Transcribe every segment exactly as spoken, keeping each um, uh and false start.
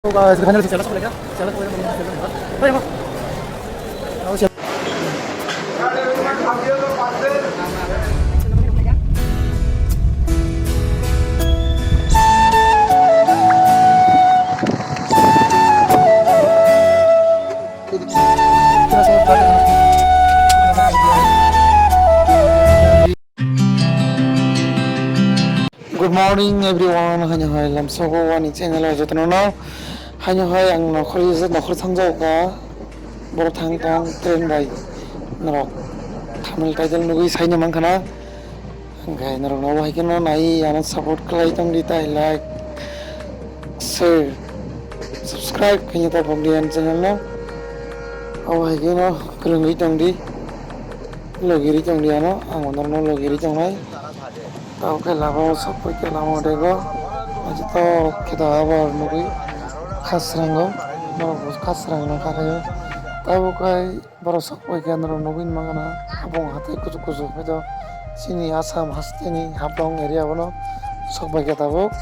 Guys, finally, Sialda sokphaikha. Sialda sokphaikha. Hey, ma. Good morning everyone, haino hai lamsogo ani channel o jotono no. Haino hai ang nokhor, nokhor thangjago ka, borok thang tong train bai, norok thumbnail title nugwi saino mankha na. Hwnkhe norok no bo hai kheno nai ano support khlai tong di, tai like, share, subscribe khaina ta bok di ani channel no. Abo hai kheno kwrwngwi tong di, logirwi tong di ano, ang bo norok no logirwi tongnai. Tabuk khe lama o sokphaikha, lama o dego. Naithotok khe tabuk abo nugwi khasrango, norok bo khasrang nang kha khe. Tabuk khe borok sokphaikha, norok nugwi mankha na, habung hathai kuchuk kuchuk phai do. Chini Assam hasteni Haflong area bono sokphaikha tabuk.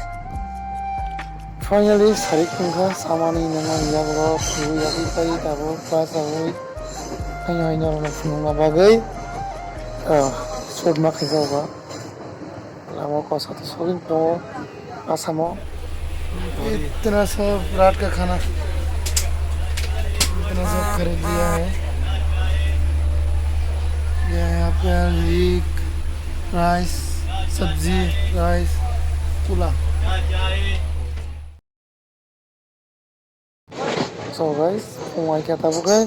Finally sarik wngkha, samani nangmani yago phuru yagwi pai tabuk bus rogwi. Haino hai norokno phunukna bagwi, ah, shoot ma khaijak ba. Lama kosa to sogwi tongo Assam o. इतना सब रात का खाना, इतना सब खरीद लिया है। ये है आपका एक राइस, सब्जी, राइस, pulao. So guys, phung ai khe tabuk khe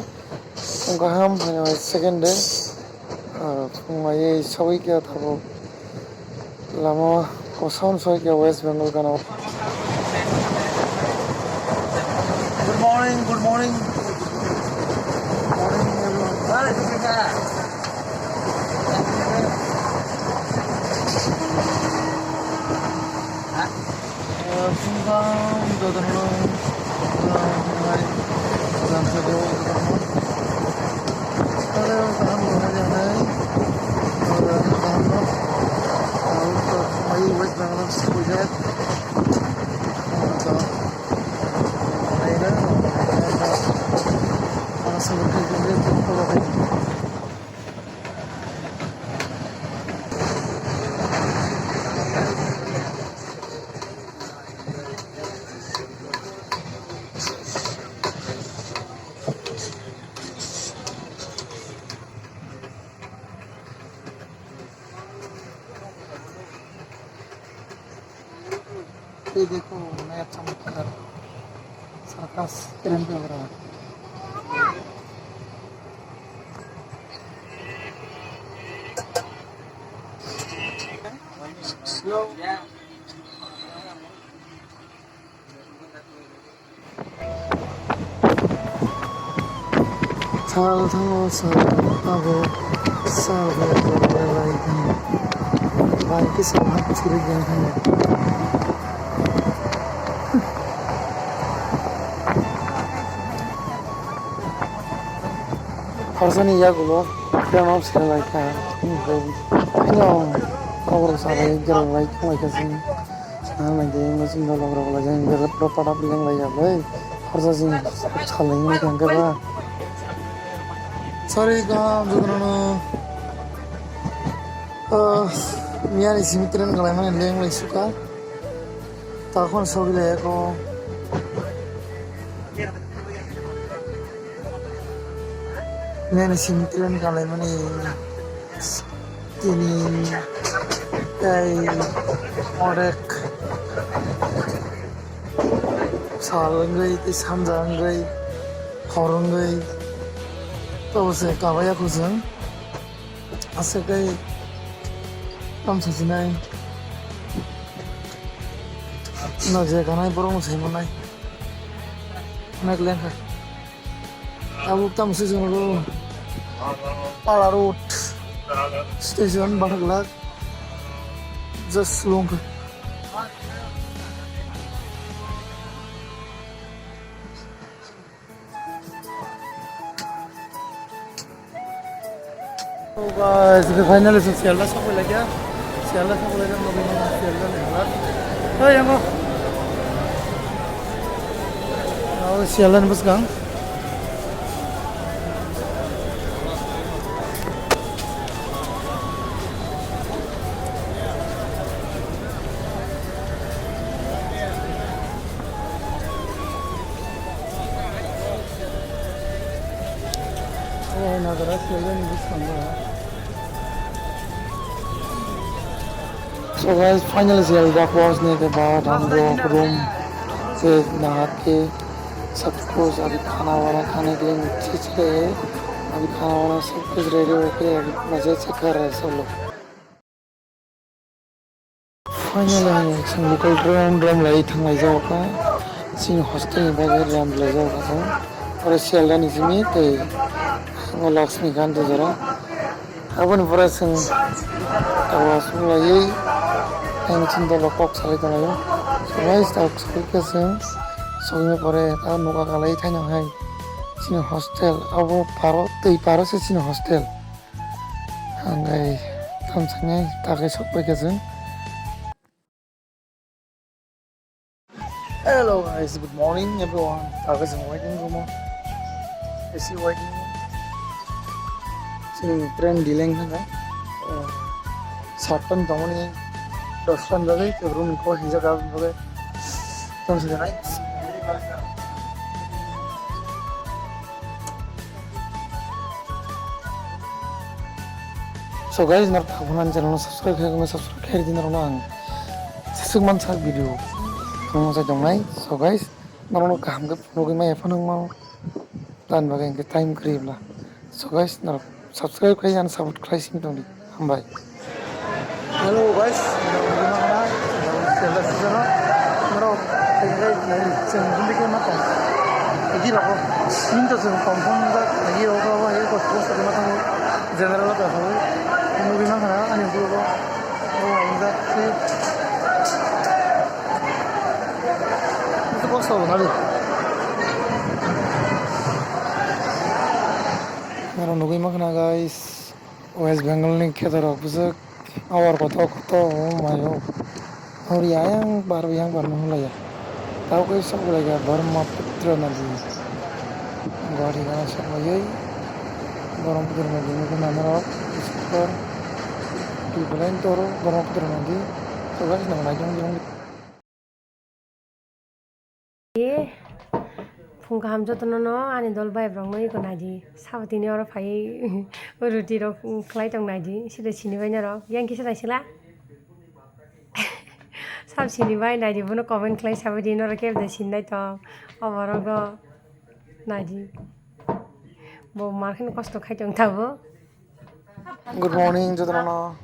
phung kaham haino second day, ah, phung ai sogwi khe tabuk lama kosom soi khe West Bengal gana. Good morning, good morning. Morning everyone. Phung kaham jotono, phung kaham hai, lamsa go jotono. Tale kaham bo hai hai, kaham no. Ang to mai West Bengal se kujak. Ang to mai na, ang to ang sa ko ke ke ko ko. ये देखो, नया चमत्कार, circus train पे हो रहा है। Sal thango sal abo sal bai bai bai bai khe sal hap chiri gen thani. Horsani yagulo khe no sel lai kha. Hino kokrok salai gerang lai thang lai kha sini. Nang nai de, machine dolo rok lai jang, dolo pro para bilang lai ya, bai. Khorsa jing, salai ni kang khe ba. Sorry, kaham jotono. Ah, miyani simi train galai mani leng lai suka. Takhon sogwi lai ako. Miyani simi train galai mani. Tini tei onek sal wngwi tei sanja wngwi hor wngwi tobo se kabaiya khujwng aswk tei tamsa sinai no je ganai borok no sai manai onek lengkha. Tabuk tamo se chwng Pala Road station Bathakla just long. Oh guys, finally so Sialda sokphailaiya. Sialda sokphailaiya, Sialda lengkha. Hey, yango. Abo Sialdan bwskang. Abo hai Nagaraj Sialdan bwskango. So guys, finally siyal jak was ni ke ba dang rok room se nahat ke sab kuch abhi khana vana khane ke liye chiche hai, abhi khana vana sab kuch ready ho ke abhi maze se kar rahe hai sab log. Finally ang chwng local train rom lai thang lai jago kha, chini hostel ni bagwi rom lai jago kha, oro Sialda ni simi tei Lakshmi Gandhi jora. Aboni pore chwng tabuk aswk laiwi ang chini dolo kok salai tonglaio. So guys, tabuk sogwi khe chwng sogwini pore tabuk nokha kalai thaino hai chini hostel, abo paro twi paro se chini hostel. Hwnkhai thamsani takhai sokpai khe chwng. Hello guys, good morning everyone. Takhai chwng waiting room o, A C waiting room. Chini train delay wngkha, eh, sattan tongmani, dostan bagwi room ko hijak aboni bagwi tongsi janai. So guys, norok takhuk phano ani channel no subscribe khe, subscribe khe rwdi norok no ang swk mansa video phunukjak tongnai. So guys, norok no kaham khe phunugwi maya phano wngmano, tamni bagwi hwnkhe time kwrwi bwla. So guys, norok subscribe khlai ani support khlai simi tongdi. Hambai. Hello guys, norok, chwng hindi khe ma tong. Egi rogo, min to chwng confirm jak, egi rogo abo hai kosto kosto khe ma tongo. General ta hoi, nugwi mankha na ani ulo bo, bo ang jak se. Itu kosto bo nari. Norok nugwi mankha na guys. West Bengal ni kheto rok bwswk awar kotor kotor o mayo. Hori ayang bar yang bar no hulaiya. Tao khe sok bulai ya Brahmaputra nadi. Guwahati gana sok laiwi Brahmaputra nadi nukho nana rok. Super. Twi belai toro Brahmaputra nadi. So guys, nang naijong jong. E, phung kaham jotono no ani dol vibe rok no iko naidi. Sabo tini oro phai ruti rok khlai tong naidi. Sida sini bai norok. Yang kisa naisila. Sab sini bai naidi bono comment khlai sabo di norok kebo da sini nai tong. Oborok go naidi. Bo mar kheno kosto khai tong tabo. Good morning, jotono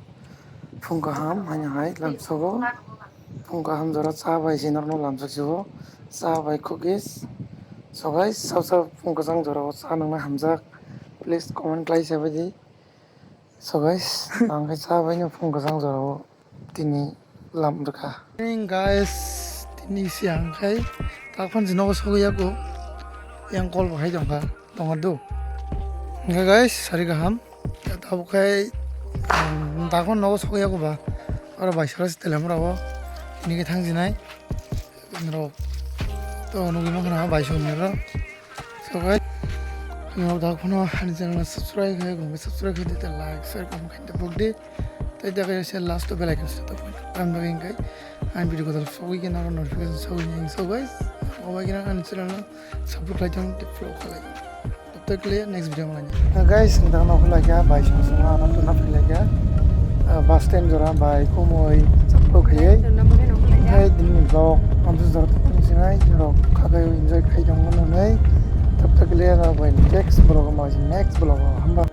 phung kaham, haino hai lamsogo. Phung kaham jora cha bai se norno lamsok sibo. Cha bai cookies. So guys, sab sab phung kwchang jora o cha nangna hamjak. Please comment khlai sa bai di. So guys, ang khe cha bai no phung kwchang jora o. Tini lam rwkha. Morning guys, tini siya hwnkhe takhon si nogo sogwi yago, yang call bo hai tongkha, tongo do. Hwnkhe guys, sari kaham, tabuk khai, um, takhon nogo sogwi yago ba, oro bai sara si telem rabo, tini khe thang sinai, rok to nugwi mankha na bai songni rok. So guys, norok da phano ani channel no subscribe khai, gumbi subscribe khai, tei like, share, comment khai, tei bokdi. Tei da khe se last o bell icon se tongkha. Ang bagwi hwnkhe ani video kwtal sogwi khe norok notification sogwi nang. So guys, obo khe ani channel no subscribe khai tong, tei follow khlai. Tabuk le next video malani. Guys, ang da no khlai kha, bai song song ano tuna khlai kha. Ah, bus stand jora bai kumui chaplo khai. Hai dini vlog amsa jora tong sinai rok khakai enjoy khai tong mano nai. Tabuk le na bai next vlog ma next vlog hamba.